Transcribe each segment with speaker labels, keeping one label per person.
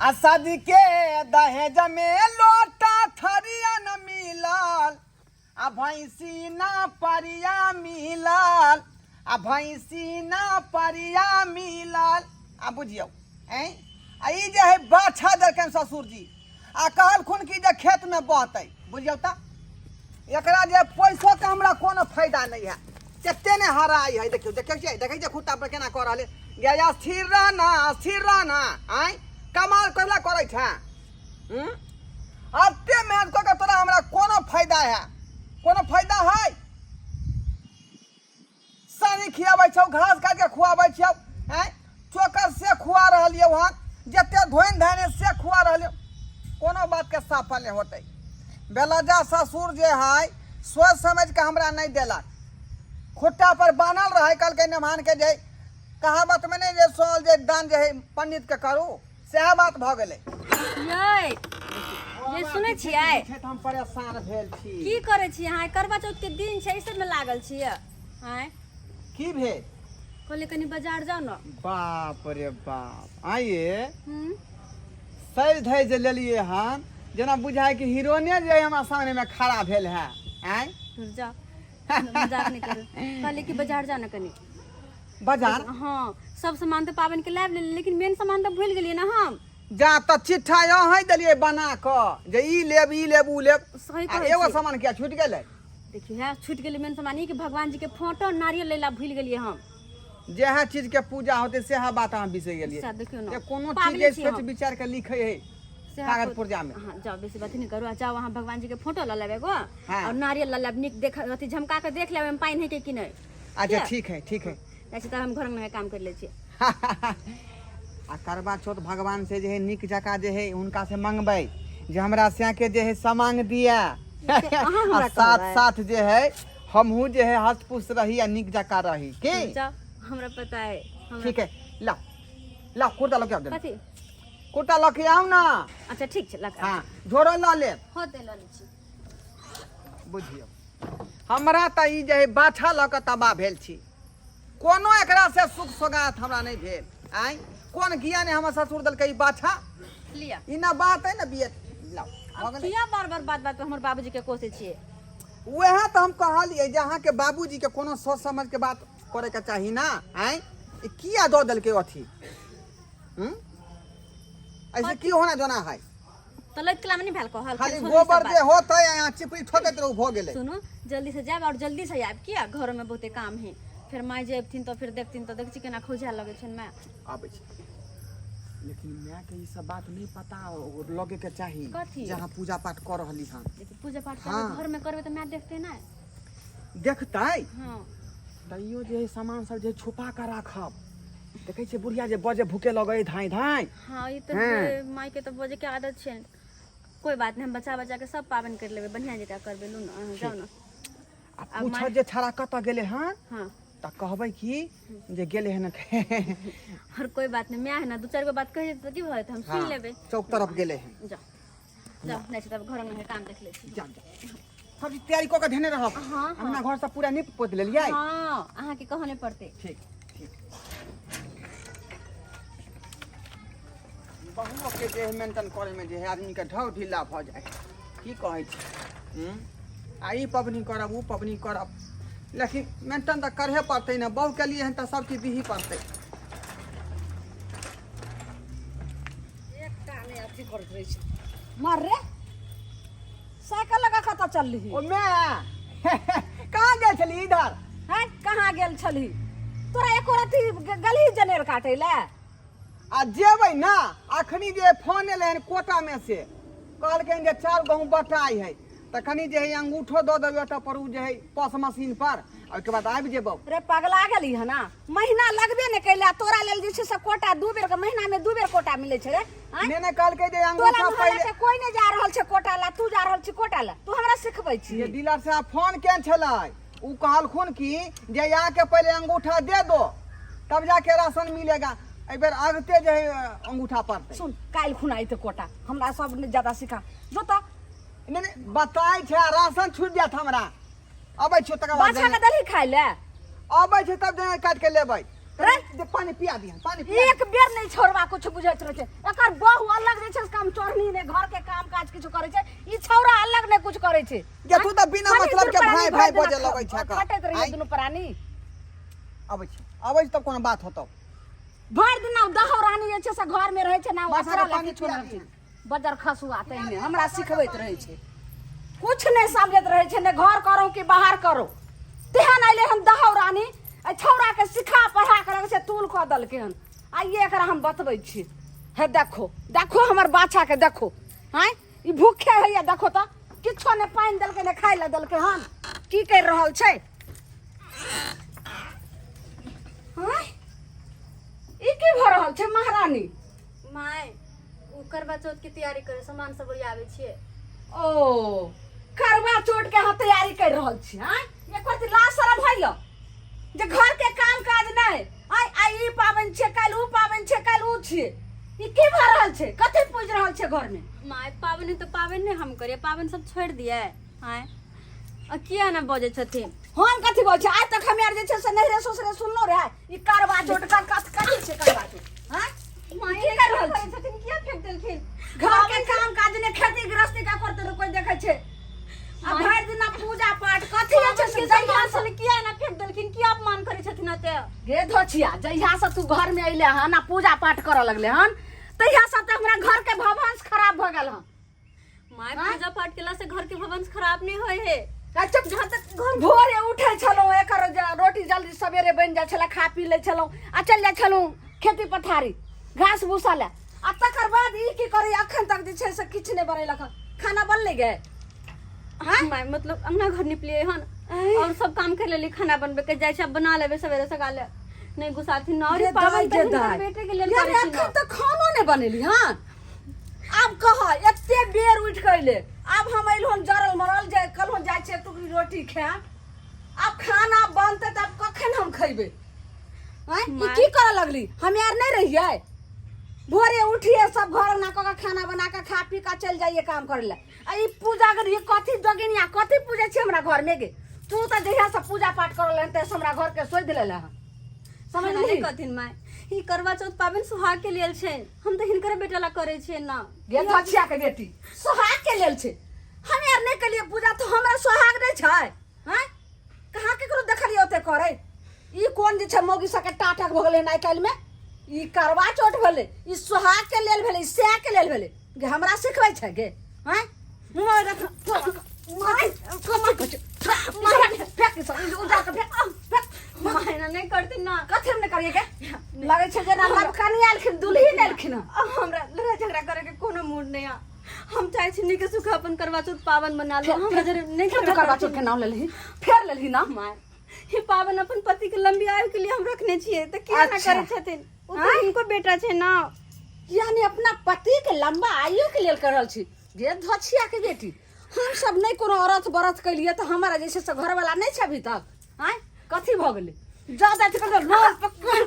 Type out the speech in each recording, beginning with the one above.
Speaker 1: आ शादी के दहेज में लोटा थरिया न मिलल आ भैंसी ना परिया मिलल आ भैंसी ना परिया मिलल। आ बुझियौ ऐं आ ई जे है बाछा देलकनि ससुर जी आ कहलखुन कि जे खेत में बहतै। बुझियौ तऽ एकरा जे पैसो के हमरा कोनो फायदा नहीं है, कते ने हराई है। देखियौ देखै छियै देखै छियै खुट्टा पर केना कऽ रहल है। गया स्थिर रहना स्थिर रहना आँय कमाल कहिला करै छै। एते मेहनत कऽ के तोरा हमरा कोनो फायदा है, कोनो फायदा है? सानी खियाबै छौ, घास काटि के खुआबै छियौ, आँय चोकर से खुआ रहलियौ हन, जते धोनि धानि से खुआ रहलियौ, कोनो बात के सफल नहि होतै। बेलजा ससुर जे है सोच समझ के हमरा नहि देलक, खुट्टा पर बान्हल रहै। कहलकै नेमान के जे कहावत में नहीं जे सोल जे दान जे है पंडित के करू, सएह बात भऽ गेलै।
Speaker 2: यै ये सुनै छियै?
Speaker 1: छै तऽ हम परेशान भेल छी।
Speaker 2: की करै छी अहाँ? करवा चौथ के दिन छै, ई सबमे लागल छियै आँय?
Speaker 1: की भेल?
Speaker 2: कहलियै कनि बाजार जाउ ने।
Speaker 1: बाप रे बाप, आइए सज धज जे लेलियै हन, जेना बुझाय कि हीरोने जे हमरा सामने में खड़ा भेल है। आँय
Speaker 2: दूर जाउ, मजाक नहि करू। कहलियै कि बाजार जाउ ने कनि।
Speaker 1: बाजार?
Speaker 2: हाँ, सब सामान तऽ पाबनि के लाबि लेलियै, लेकिन मेन सामान तऽ भूलि गेलियै ने हम।
Speaker 1: जा तऽ चिट्ठा अहीं देलियै बना कऽ जे ई लेब ई लेब ऊ लेब,
Speaker 2: सही
Speaker 1: आ
Speaker 2: कहै
Speaker 1: एगो
Speaker 2: छी।
Speaker 1: सामान किया छूटि गेलै?
Speaker 2: देखियौ है छूटि गेलै मेन सामान ई कि भगवान जी के फोटो नारियल लै ला भूलि गेलियै हम।
Speaker 1: जएह चीज के पूजा होतै सएह बात अहाँ बिसरि गेलियै।
Speaker 2: सएह देखियौ ने।
Speaker 1: जे कोनो चीज
Speaker 2: पागले
Speaker 1: जे
Speaker 2: छी
Speaker 1: सोच
Speaker 2: हम।
Speaker 1: विचार के लिखै है
Speaker 2: सएह
Speaker 1: कागज पुर्जा में।
Speaker 2: हाँ जाओ, बेसी बात नहीं करू। आ जाओ अहाँ भगवान जी के फोटो लऽ लेब एगो
Speaker 1: हाँ।
Speaker 2: और नारियल लऽ लेब, नीक देख अथी झमका के देख लेब ओहिमे पानि है कि नहि।
Speaker 1: अच्छा
Speaker 2: किया?
Speaker 1: ठीक है ठीक है।
Speaker 2: जाइ छी तऽ हम घर में काम कर लै छी।
Speaker 1: आ करवा चौथ भगवान से जे है नीक जकाँ जे है हुनका से मंगबै जे हमरा सैके जे है समांग दिया,
Speaker 2: से अहाँ हमरा
Speaker 1: आ साथ
Speaker 2: कहबै?
Speaker 1: साथ जे है हमहूँ जे है हस्त पुष्ट रही आ नीक जकाँ रही की।
Speaker 2: जाओ, हमरा पता है हमरा।
Speaker 1: ठीक है, लाओ लाओ कुर्ता लऽ के आउ जल्दी।
Speaker 2: कथी?
Speaker 1: कुर्ता लऽ के आउ ना।
Speaker 2: अच्छा ठीक छै, लऽ के आउ।
Speaker 1: हाँ झोरो लऽ लेब।
Speaker 2: हाँ ते लऽ लै छी।
Speaker 1: बुझियौ हमरा तऽ ई जे है बाछा लऽ कऽ तबाह भेल छी, कोनो एकरा से सुख सोगात हमरा नहि भेल। आँय कोन ज्ञान हमर ससुर देलकै ई बाछा?
Speaker 2: लिअ।
Speaker 1: ई ना बात है ना बिये लाओ, भऽ गेलै।
Speaker 2: किया बार बार बात बात पर हमर बाबूजी के कोसै छियै?
Speaker 1: वएह तऽ हम कहलियै जे अहाँके बाबूजी के कोनो सोच समझ के बात करे के चाही ना। आँय ई किया दऽ देलकै अथी? ऐसे की होना जोना है?
Speaker 2: तऽ लैत कला में नहीं भेल कहल,
Speaker 1: खाली
Speaker 2: छोड़ू ई सब
Speaker 1: गोबर
Speaker 2: बात।
Speaker 1: जे होतै यहाँ चिपड़ी ठोकैत रहू भऽ गेलै।
Speaker 2: सुनू जल्दी से जायब और जल्दी से आयब, किया घर में बहुते काम है। फिर माय जे अबथिन तऽ फिर देखथिन तऽ देखै छी केना खौझा लगै छनि माय।
Speaker 1: आबै छै लेकिन माय के ई सब बात नहीं पता लगे के चाही।
Speaker 2: कथी?
Speaker 1: जे अहाँ पूजा पाठ कऽ रहली हन।
Speaker 2: देखियौ, पूजा पाठ
Speaker 1: हाँ।
Speaker 2: करबै घर में करबै तऽ माय देखतै नहि?
Speaker 1: देखतै।
Speaker 2: हाँ।
Speaker 1: तैयो जे है सामान सब जे छुपा कऽ राखब। देखै छियै बुढ़िया जे बजे भूके लगै धाँइ धाँइ।
Speaker 2: हाँ ई तऽ
Speaker 1: हाँ।
Speaker 2: माय के तऽ बजे के आदत छै। कोई बात नहीं, हम बचा बचा के सब पाबनि कर लेबै, बढ़िया जकाँ करबै। लू ने अहाँ जाउ ने।
Speaker 1: आ
Speaker 2: आब
Speaker 1: पूछत
Speaker 2: माय-
Speaker 1: जे छड़ा कतऽ गेलै हन?
Speaker 2: हाँ।
Speaker 1: तऽ कहबै कि जे गेलै हन।
Speaker 2: और कोई बात नहीं, माय है ना दू चारि गो बात कहि देतै तऽ की भऽ जेतै, हम सुनि
Speaker 1: हाँ,
Speaker 2: लेबै।
Speaker 1: चौक तरफ गेलै हन।
Speaker 2: जाउ जाउ, जाइ छी तब घर में काम देख लै छी।
Speaker 1: जा जा, सब चीज तैयारी कऽ के धेने रहब।
Speaker 2: हाँ, हाँ।
Speaker 1: अपना घर से पूरा नीप पोत लेलियै?
Speaker 2: हाँ, अहाँके कहऽ नहि पड़तै।
Speaker 1: ठीक ठीक। बहुओ के देह मेंटेन करे में जे है आदमी के ढौ ढीला भऽ जाइ है। की कहै छी? आ ई पबनी करब ऊ पबनी करब, लेकिन मेंटेन तऽ करहे पड़तै ने। बहु के लिए हन तऽ सब चीज दिही पड़तै।
Speaker 3: एकटा नहि अथी करैत रहै छै। मार रे साइकिल लगा कतऽ चलली?
Speaker 1: ओ मैं कहाँ गेल छली इधर?
Speaker 3: हैं कहाँ गेल छली? तोरा एको रत्ती गेलही जनेर काटै लए?
Speaker 1: आ जेबै ना, अखनी जे फोन एलै हन कोटा में से, कहलकै जे चाउर गहूँ बटाइ है, तऽ कनि जे है अंगूठो दऽ देबै ओतऽ पर उ जे है पस मशीन पर, आ ओहिके बाद आबि जेबौ।
Speaker 3: रे पगला गेली हन ना, महीना लगबे नहि कैले आ तोरा लेल जे छै से कोटा दू बेर के महीना में दू बेर कोटा मिलै छै रे। आँय?
Speaker 1: ने ने कहलकै जे
Speaker 3: तोरा
Speaker 1: अंगूठा
Speaker 3: मोहल्ला
Speaker 1: पहिले
Speaker 3: के कोई नहि जा रहल छै कोटा ला, तू जा रहल छी कोटा ला, तू हमरा सिखबै छी?
Speaker 1: ये डीलर साहब फोन केने छलै, उ कहलखुन कि जे आके पहिले अंगूठा दे दो तब जाके राशन मिलेगा। एहि बेर अगते जे है अंगूठा पड़तै।
Speaker 3: सुन, काल्हि खुना अयतै कोटा, हमरा सब नहि ज्यादा सिखा जो तऽ।
Speaker 1: नहि नहि बताइ छै आ राशन छूटि जायत हमरा। अबै छियौ तकर बाद।
Speaker 3: बाछा के देलही खाइ लए?
Speaker 1: अबै छै तब जनेर काटि के लेबै।
Speaker 3: रे।
Speaker 1: जे पानि पिया दिहन, पानि पिया।
Speaker 3: एक बेर नहि छोड़बा, कुछ बुझैत रहै छै एकर बहु अलग। चोरनी ने घर के काम काज किछु करै छै ई छौड़ा अलग ने कुछ करै छै
Speaker 1: गे तू तऽ बिना
Speaker 3: खाली
Speaker 1: मतलब
Speaker 3: दुनू
Speaker 1: के
Speaker 3: प्राणी
Speaker 1: भाय
Speaker 3: भरि
Speaker 1: भाय
Speaker 3: दिना
Speaker 1: बजऽ लगै छै कऽ।
Speaker 3: खटैत रहिए
Speaker 1: आँय?
Speaker 3: दुनू प्राणी।
Speaker 1: अबै छी, अबै छी, तब कोनो बात होतौ।
Speaker 3: भरि दिना दहो रानी जे छै से घर में रहै छै ना
Speaker 1: माथा
Speaker 3: असरा
Speaker 1: के
Speaker 3: लए
Speaker 1: पानी
Speaker 3: किछो
Speaker 1: पिया
Speaker 3: नहि
Speaker 1: दी।
Speaker 3: छै। बजर खसुआ तहिने हमरा सिखबैत रहै छै, कुछ नहि समझैत रहै छै, ने घर करू कि बाहर करू। तेहन अयलै हन दहो रानी, एहि छौड़ाके सिखा पढ़ा कऽ रखै छै, तूल कऽ देलकै हन। आइए एकरा हम बतबै छी। हे देखो देखो हमर बाछाके देखो, आँय ई भूखे होइए, देखो तऽ किछो नहि पानि देलकै ने खाय लए देलकै हन, की करि रहल छै? आँय ई की भऽ रहल छै महारानी?
Speaker 2: माय, ओ करवा चौथ के तैयारी करे सामान सब ओरियाबै छियै।
Speaker 3: ओ करवा चौथ के अहाँ तैयारी कर रहल छी? आँय एक बार लाज शरम होइए जे घर के काम काज नहि, आइ आइ ई पाबनि छै, काल्हि उ पाबनि छै, काल्हि उ छियै, ई की भऽ रहल छै? कथी पूजि रहल छै घर में?
Speaker 2: माय, पाबनि तऽ पाबनि नहि हम करियै, पाबनि सब छोड़ि दियै? आँय, आ किया ने बजै छथिन?
Speaker 3: हम कथी बोल छै? आइ तक हमे आर जे छै से नहिरे ससुरे सुनलो रहे ई करवा चौथ कर कथ कथी छै करवा चौथ? आँय
Speaker 2: माय,
Speaker 3: की कर रहल
Speaker 2: करै छथिन? किया फेंक देलखिन?
Speaker 3: घर के काम काज ने, खेती गृहस्थी का करते रह कोई देखै छै? आ भरि दिना पूजा पाठ कथी होइ छै?
Speaker 2: पाबनि के
Speaker 3: जहिया
Speaker 2: सामान
Speaker 3: से
Speaker 2: छलै, किया एना फेंक देलखिन? किया अपमान करै छथिन एते?
Speaker 3: गे धोछिया, जहिया से तू घर में अइले हन आ पूजा पाठ करऽ लगले हन, तहिया से तऽ हमरा घर के भवंश खराब भऽ गेल हन।
Speaker 2: माय, पूजा पाठ केला से घर के भवंश खराब नहीं होय है।
Speaker 3: अच्छा,
Speaker 2: जहाँ तक घर
Speaker 3: भोरे उठै छलहुँ, एकर रोटी जल्दी सवेरे बनि जाइ छलै, खा पी लै छलहुँ आ चलि जाइ छलहुँ खेती पथारी घास भूसा लए, आ तकर बाद ई की करै? अखन तक जे छै से किछु नहि बनेलक हन। खाना बनलै गे?
Speaker 2: हाँ माय, मतलब अंगना घर निपलिए हन और सब काम कर लेली, खाना बनबे के जाइ छै, आब बना लेबे सवेरे सकाले, नहीं गुस्साथिन ना। और ई
Speaker 3: गे
Speaker 2: पाबनि
Speaker 3: दाइ,
Speaker 2: तऽ
Speaker 3: गे
Speaker 2: हिनकर
Speaker 3: दाइ।
Speaker 2: बेटे के लेल
Speaker 3: यार
Speaker 2: करै छी
Speaker 3: एखन
Speaker 2: ना।
Speaker 3: तक खानो नहि बनेली हन? आब कह, एते बेर उठि कऽ अयलै, आब हम अयलहुँ हन जरल मरल, जे कहलहुँ जाइ छियै एक टुकड़ी रोटी खायब, आब खाना बनतै तऽ आब कखन हम खयबै? आँय, ई
Speaker 2: माय।
Speaker 3: की करऽ लगली? हम आर नहि रहियै? भोरे उठिए सब घर अंगना कऽ कऽ खाना बना कऽ खा पी कऽ चलि जाइए काम करै लए, आ ई पूजा करी कथी जोगिनिया कथी पूजै छी हमरा घरमे गे? तू तऽ जहिया से पूजा पाठ करऽ लगन तहिया से हमरा घरके सोधि लेले हन,
Speaker 2: समझली?
Speaker 3: समझली?
Speaker 2: कथिन माय, ई करवा चौथ पाबनि सुहाग के लेल छै, हम तऽ हिनकर बेटा ला करै छियै ना।
Speaker 3: गे धछिया के बेटी, सोहाग के लेल छै? हम यार नहि केलियै पूजा तऽ हमरा सोहाग नहि छै? आँय, कहाँ केकरो देखलियै ओते करै? ई कोन जे छै मौगी सबके टाटक भऽ गेलै हन आइ काल्हिमे? ई करवा चौथ भेलै, ई सोहाग के लेल भेलै, ई सएह के लेल भेलै? गे हमरा सिखबै छै गे? आँय मुँह रख, कथी कहै छै? फेक ई सब, ई उजाड़ कऽ फेक, फेक।
Speaker 2: माय, एना नहि करथिन ना।
Speaker 3: कथी हम नहि करियै गे? लगै छै जेना नवकनी एलखिन, दुल्हिन एलखिन हन।
Speaker 2: हमरा लड़ाई झगड़ा करे के कोनो मूड नहीं है, हम चाहे छी नीके सुख अपन करवा चौथ पावन मना लो, हमरा जरे नहीं
Speaker 3: फेर तू
Speaker 2: झगड़ा
Speaker 3: करवा
Speaker 2: करथिन।
Speaker 3: चौथ के नाम लेलही, फेर लेलही ना?
Speaker 2: माय, ई पावन अपन पति के लंबी आयु के लिए हम रखने छियै, तऽ किया ना
Speaker 3: अच्छा।
Speaker 2: करै छथिन? ओ तऽ हिनको बेटा छै ना।
Speaker 3: यानी अपना पति के लंबा आयु के लेल कर रहल छी? गे धछिया के बेटी, हम सब नहि कोनो औरत बरत केलिए तऽ हमरा जे छै से घरवाला नहि छै अभी तक। आँय कथी भऽ गेलै? ज्यादा अथी कर लोल पकड़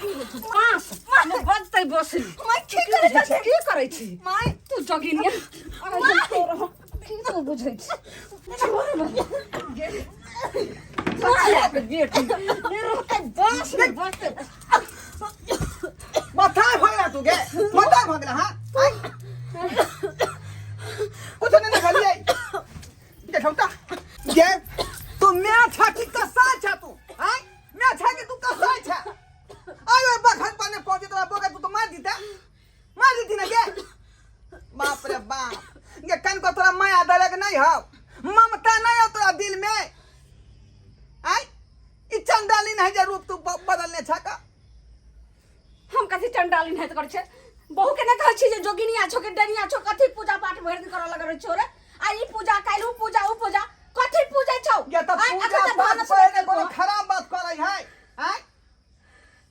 Speaker 3: पास ने बजतै बसली।
Speaker 2: माय, की करै छथिन?
Speaker 3: की करै छी?
Speaker 2: माय।
Speaker 3: तू जोगिनिया की तू बुझै छी? धछिया के बेटी नहि रहतै बाँस नहि बजतै।
Speaker 1: माथा भऽ गेला तू गे, माथा भऽ गेला? हाँ, आँय? कुछो नहि ने भेलियै, देखौ तऽ गे, तू मैं छा कि कसाई छा तू? आँय, मैं छा कि तू कसाई छा? आय ओइ बखन पर ने पहुँचे तोरा बोके, तू तो मार दीता, मार दीती ना गे। बाप रे बाप, गे कनको तोरा माया दलक नहीं हौ, ममता नहीं हो तोरा दिल में? आय ई चंडाली नहीं जे रूप तू बदलने छा का?
Speaker 3: हम कथी चंडाली नहीं करै छै? बहू के नहि कहै छी जे जोगिनिया छौ कि डनिया छौ, कथी पूजा पाठ भरि दिन करऽ लगै छौ रे? आ ई पूजा काल्हि, उ पूजा, उ पूजा, कथी पूजै छौ?
Speaker 1: ये तो
Speaker 3: आँय,
Speaker 1: पूजा
Speaker 3: अखन तऽ
Speaker 1: पाठ
Speaker 3: भानस
Speaker 1: करे
Speaker 3: नहि
Speaker 1: कोनो
Speaker 3: केलकौ।
Speaker 1: खराब बात करे है? आय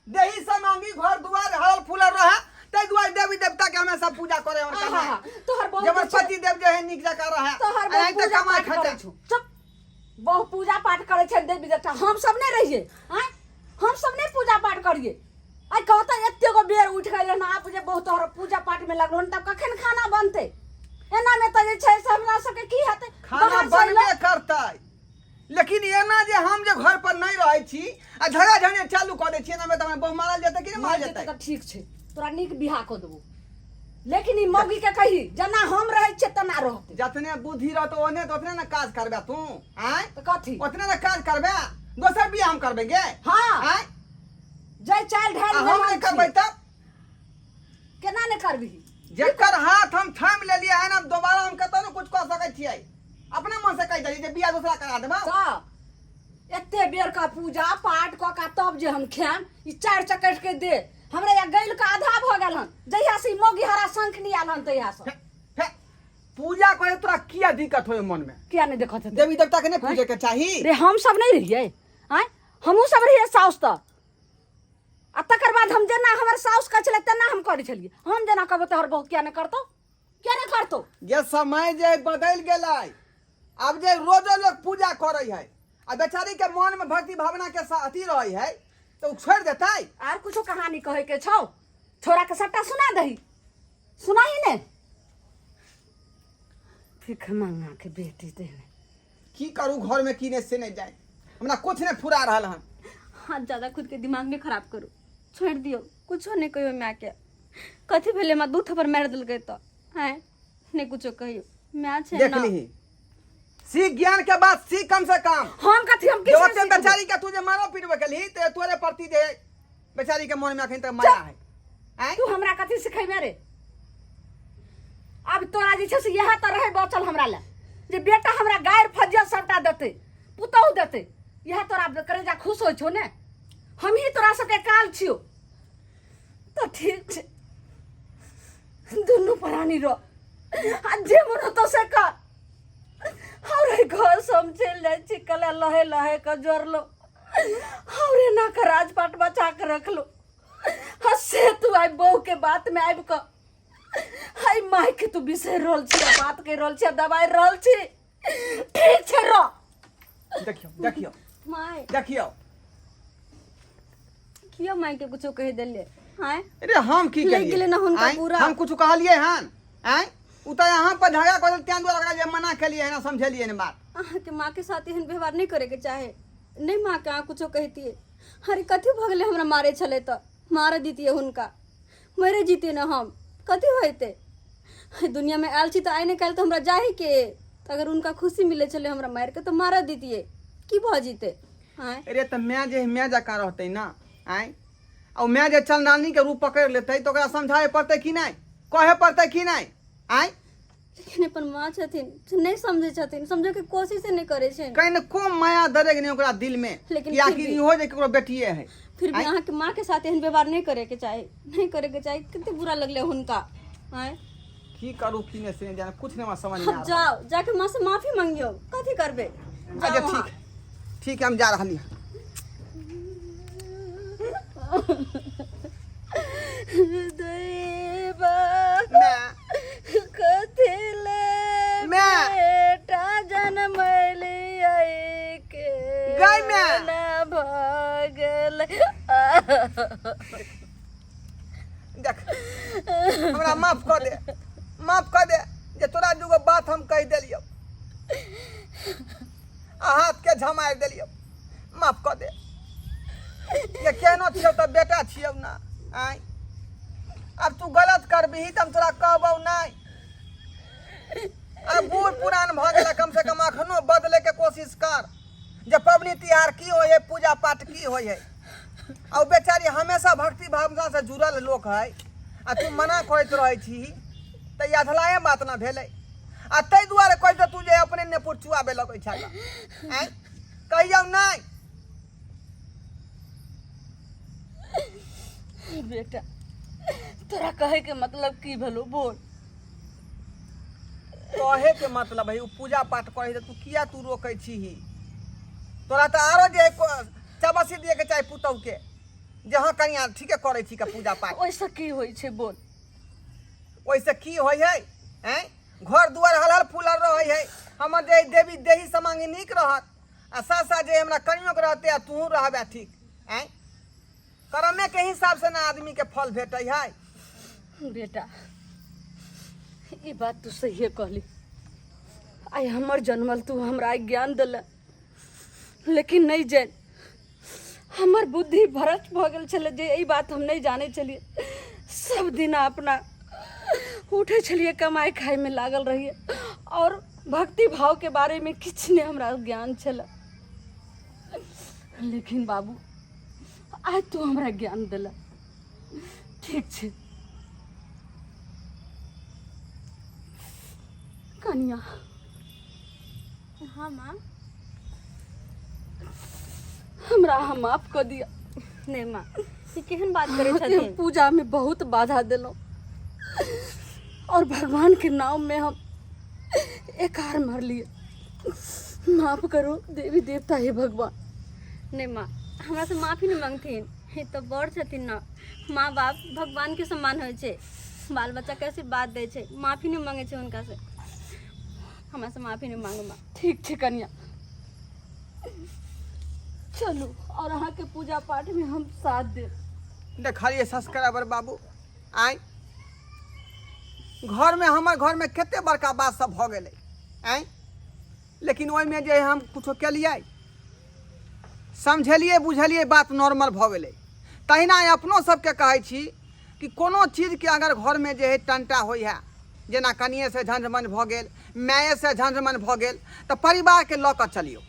Speaker 1: देही से मांगी घर दुआर हरल फूलल रहे, ताहि दुआरे देवी देवता के हमेशा पूजा करे और
Speaker 3: आहा, तोहर बहू
Speaker 1: जबर
Speaker 3: जे छै-
Speaker 1: पति देव जे है नीक जकाँ रहे।
Speaker 3: तोहर बहू
Speaker 1: एनाहिते
Speaker 3: पूजा
Speaker 1: कमाइ
Speaker 3: पाठ
Speaker 1: खटे
Speaker 3: करै छौ। चुप, बहु पूजा पाठ करै छै देवी देवता, हम सब नहि रहियै? आँय, हम सब नहि पूजा पाठ करियै? आइ कहता एते गो बेर उठि गेलै हन, आब जे बहुत तोहर पूजा पाठ में लगलो हन, तब कखन खाना बनतै? एना में तऽ जे छै से हमरा सबके की हेतै?
Speaker 1: खाना
Speaker 3: बाहर से अयलहुँ-
Speaker 1: बनबे करतै, लेकिन एना जे हम जे घर पर नहीं रहै छी आ झगड़ा झंझट चालू कऽ दै छी, एना में तऽ हमरा बहु मारल जेतै कि नहि मारल
Speaker 3: मरि जेतै
Speaker 1: जेतै?
Speaker 3: तऽ ठीक छै, तोरा नीक बियाह कऽ देबो। लेकिन ई मौगी के कही जेना हम रहै छियै तेना रहतै।
Speaker 1: जतने बुद्धि रहतो ओने तो ओतने ने काज करबे तू। आय
Speaker 3: तऽ कथी?
Speaker 1: ओतने ने काज करबे, दोसर बियाह हम करबे गे।
Speaker 3: हाँ।
Speaker 1: आय
Speaker 3: जै चालि ढालि
Speaker 1: आ हम
Speaker 3: मे
Speaker 1: नहि
Speaker 3: हम
Speaker 1: करबै
Speaker 3: छी।
Speaker 1: तब
Speaker 3: केना नहि करबिही?
Speaker 1: जेकर हाथ हम थामि लेलियै हन, अब दोबारा हम कतौ ने कुछ कऽ सकै छियै। अपने मन से कहि देलियै जे बियाह दोसरा करा देबौ।
Speaker 3: तऽ एते बेर का पूजा पाठ कऽ कऽ तब जे हम खायब, ई चारि चकट के दे हमरा या गैल के आधा भऽ गेल हन। जहिया से ई मौगी हरा शंख नहीं आयल हन तहिया से।
Speaker 1: फे, पूजा करे तोरा किया दिक्कत होय मन में?
Speaker 3: किया नहीं देखत हेतै?
Speaker 1: देवी देवता के नहीं पूजे के चाही?
Speaker 3: रे हम सब नहीं रहियै, आँय हमहूँ सब रहियै साउस तऽ, आ तकर बाद हम जेना हमर साउस कहै छलै तेना हम करै छलियै। हम जेना कहबै तोहर बहू किया नहि करतौ, किया नहि करतौ?
Speaker 1: जे समय जे बदलि गेलै, आब जे रोजो लोग पूजा करै है आ बेचारी के मन में भक्ति भावना के अथी रहै है तऽ ओ छोड़ि देतै?
Speaker 3: आर कुछो कहानी कहै के छौ? छोरा के सबटा सुना दही, सुनाही ने भीख मंगा के बेटी देने।
Speaker 1: की करू घर में की नहीं से नहीं जाए, हमरा कुछ नहीं फुरा रहल हन।
Speaker 2: हाँ ज्यादा खुद के दिमाग में खराब करू, छोड़ दियो, कुछो नहीं कहियो माय के। कथी भेलै माँ दू थप्पड़ मारि देलकै तऽ हैं नहीं कुछो कहियो, माय छै
Speaker 1: देख
Speaker 2: ना।
Speaker 1: लीही सीख, ज्ञान के बात सीख कम से कम।
Speaker 3: हम कथी, हम
Speaker 1: जे
Speaker 3: किछु
Speaker 1: ओते
Speaker 3: नहि सिखबो।
Speaker 1: बेचारी के तू जे मारो पीटबे केलही ते तोरे प्रति जे बेचारी के मन में अखन तक माया है। आँय?
Speaker 3: तू हमरा कथी सिखेबे रे? अब तोरा जे छै से इएह तऽ रहै बचल हमरा लए जे बेटा हमरा गारि फज्जल सबटा देतै, पुतहु देतै, इएह तोरा करेजा खुश होइ छौ ने? हमही तोरा सबके काल छियौ। तऽ ठीक छै, दुनू प्राणी रह आ जे मन होतौ से कर। और एहि घर से हम चलि जाइ छी, कले लहे लहे के जोड़लो और एना के राजपाट बचा के रखलो। हाँ से तू आइ बहू के बात में आबि कऽ हाय माय के तू बिसरि रहल छी, बात कहि रहल छी, दबाइ रहल छी। ठीक छै रह।
Speaker 1: देखियौ देखियौ
Speaker 2: my
Speaker 1: देखियौ
Speaker 2: किया माय के कुछो कहि देलियै? आँय
Speaker 1: अरे हम की
Speaker 2: लागि
Speaker 1: केलियै?
Speaker 2: गेलै ने हुनका
Speaker 1: आँय?
Speaker 2: पूरा।
Speaker 1: हम कुछ कहलियै हन? आँय उ तऽ अहाँ पर झगड़ा कऽ देल, तें दुआरे ओकरा जे मना केलियै हन, समझेलियै हन बात।
Speaker 2: अहाँके माँ के साथ एहन व्यवहार नहि करे के चाहे। नहीं माँ के अहाँ कुछो कहितियै। अरे कथी भऽ गेलै हमरा मारे छलै तऽ मार दितियै हुनका, मरे जितियै ने हम, कथी होइतै? दुनिया में आयल छी तऽ आइ ने काल्हि तऽ हमरा जाही के। तऽ अगर हुनका खुशी मिलै छलै हमरा मारि के तऽ मार दितियै, की भऽ जितै? आँय
Speaker 1: अरे तऽ माय जे माय जकाँ रहतै ना। आँय आ माय जे चंडालनी के रूप पकड़ि लेतै तऽ ओकरा समझाबे पड़तै कि नहि, कहे पड़तै कि नहि? आँय
Speaker 2: लेकिन अपन माँ छथिन से नहि समझै छथिन, समझैके कोशिशे नहि करै छनि।
Speaker 1: कनिको माया दरेग नहि ओकरा दिल में,
Speaker 2: लेकिन
Speaker 1: कि
Speaker 2: फिर
Speaker 1: आखिर
Speaker 2: भी-
Speaker 1: इहो जे केकरो बेटिए है।
Speaker 2: फिर भी
Speaker 1: आँय?
Speaker 2: अहाँके माँ के साथ एहन व्यवहार नहि करैके चाही, नहि करैके चाही। कते बुरा लगलै हुनका। आँय
Speaker 1: की करू की नहि से नहि जाने, कुछ नहि हमरा समझ में
Speaker 2: अब
Speaker 1: आ रहल।
Speaker 2: जाओ, जाके माँ से माफी मांगियो, कथी करबै?
Speaker 1: अच्छा
Speaker 2: जाओ अहाँ।
Speaker 1: ठीक ठीक है, हम जा रहली हन।
Speaker 2: दैबा
Speaker 1: माय
Speaker 2: कथी ले
Speaker 1: माय।
Speaker 2: बेटा जनमलियै के
Speaker 1: गै माय।
Speaker 2: ना भऽ गेल।
Speaker 1: देख हमरा माफ कऽ दे, माफ कऽ दे जे तोरा दूगो बात हम कहि देलियौ आ हाथ के झमारि देलियौ, माफ कऽ दे। जे केहनो छियौ तऽ बेटा छियौ ना। आँय आब तू गलत करबिही तऽ हम तोरा कहबौ नहि। आब बूढ़ पुरान भऽ गेला, कम से कम अखनो बदले के कोशिश कर जे पबनी तिहार की होइ है, पूजा पाठ की होइ है। आ ओ बेचारी हमेशा भक्ति भावना से जुड़ल लोक है आ तू मना करैत रहै छी तऽ ई अधलाहे बात ना भेलै। आ ताहि दुआरे कहै छौ तू जे अपने नेपुर चुआबे लगै छल। आँय कहियौ नहि।
Speaker 2: बेटा तोरा कहै के मतलब की भेलो बोल?
Speaker 1: कहे के मतलब है उ पूजा पाठ करै तऽ तू किया तू रोकै छीही? तोरा तऽ आरो जे चबसी दिए के चाही पुतहु के जे हाँ कनिया ठीके करै छी के पूजा पाठ।
Speaker 2: ओहिसँ की होइ छै बोल?
Speaker 1: ओहिसँ की होइ है? आँय घर दुआर हल हल फूलल रहै है, हमर जे देवी देही समांग नीक रहत आ साथ साथ जे हमरा कनियो के रहते आ तूहू रहबे ठीक। आँय कर्मे के हिसाब से ना आदमी के फल भेटै है।
Speaker 3: बेटा ई बात तू सहिए कहली, आइ हमर जन्मल तू हमरा ज्ञान देले, लेकिन नहीं जान हमर बुद्धि भ्रष्ट भऽ गेल छलै जे ई बात हम नहीं जानै छलियै। सब दिन अपना
Speaker 2: उठै छलियै, कमाइ खाइमे लागल रहियै आओर भक्ति भावके बारेमे किछु नहि हमरा ज्ञान छलए। लेकिन बाबू, आइ तू हमरा ज्ञान देलह। ठीक छै कनिया।
Speaker 4: हाँ माँ।
Speaker 2: हमरा अहाँ माफ कऽ दिअ।
Speaker 4: नहि माँ, ई केहन बात करै
Speaker 2: अहाँके हम
Speaker 4: छथिन?
Speaker 2: पूजा में बहुत बाधा देलहुँ और भगवान के नाम में हम एक हार मारलिए। माफ करो देवी देवता, हे भगवान।
Speaker 4: नहि माँ, हमरा से माफी नहि मांगथिन। ई तऽ बड़ छथिन ने। माँ बाप भगवान के समान होइ छै। बाल बच्चा के आशीर्वाद दै छै, माफी नहि मांगै छै हुनका से। हमरा से माफी नहि मांगू माँ।
Speaker 2: ठीक छै कनिया, चलू और अहाँके पूजा पाठ में हम साथ देब।
Speaker 1: देखलियै सब्सक्राइबर बाबू, आँय, घरमे, हमर घरमे कते बड़का बात सब भऽ गेलै, आँय, लेकिन ओहिमे जे हम कुछो केलियै, समझेलियै बुझेलियै, बात नॉर्मल भऽ गेलै। तहिना अपनो सबके कहै छी कि कोनो चीजके अगर घरमे जे हइ टंटा होइ है, जेना कनिएसँ झंझमन भऽ गेल, मायेसँ झंझमन भऽ गेल, तऽ परिवारके लऽ कऽ चलियौ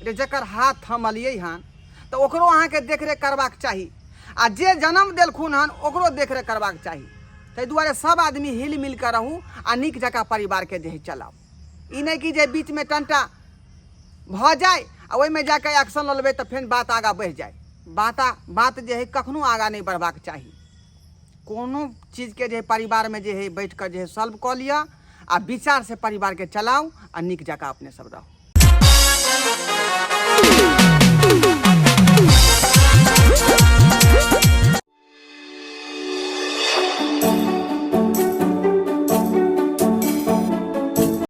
Speaker 1: रे। जकर हाथ थमलियै हन तऽ ओकरो अहाँके देखरेख करबाक चाही आ जे जन्म देलखुन हन ओकरो देखरेख करबाक चाही। ताहि दुआरे सब आदमी हिल मिल कऽ रहू आ नीक जकाँ परिवारके जे हइ चलाउ। ई नहि कि जे बीचमे टंटा भऽ जाय आ ओहिमे जा कऽ एक्शन लऽ लेबै तऽ फेर बात आगाँ बढ़ि जाय। बात जे हइ कखनो आगाँ नहि बढ़बाक चाही। कोनो चीजके जे परिवारमे जे हइ बैठ कऽ जे हइ सॉल्व कऽ लिअ आ विचारसँ परिवारके चलाउ आ नीक जकाँ अपने सब रहू।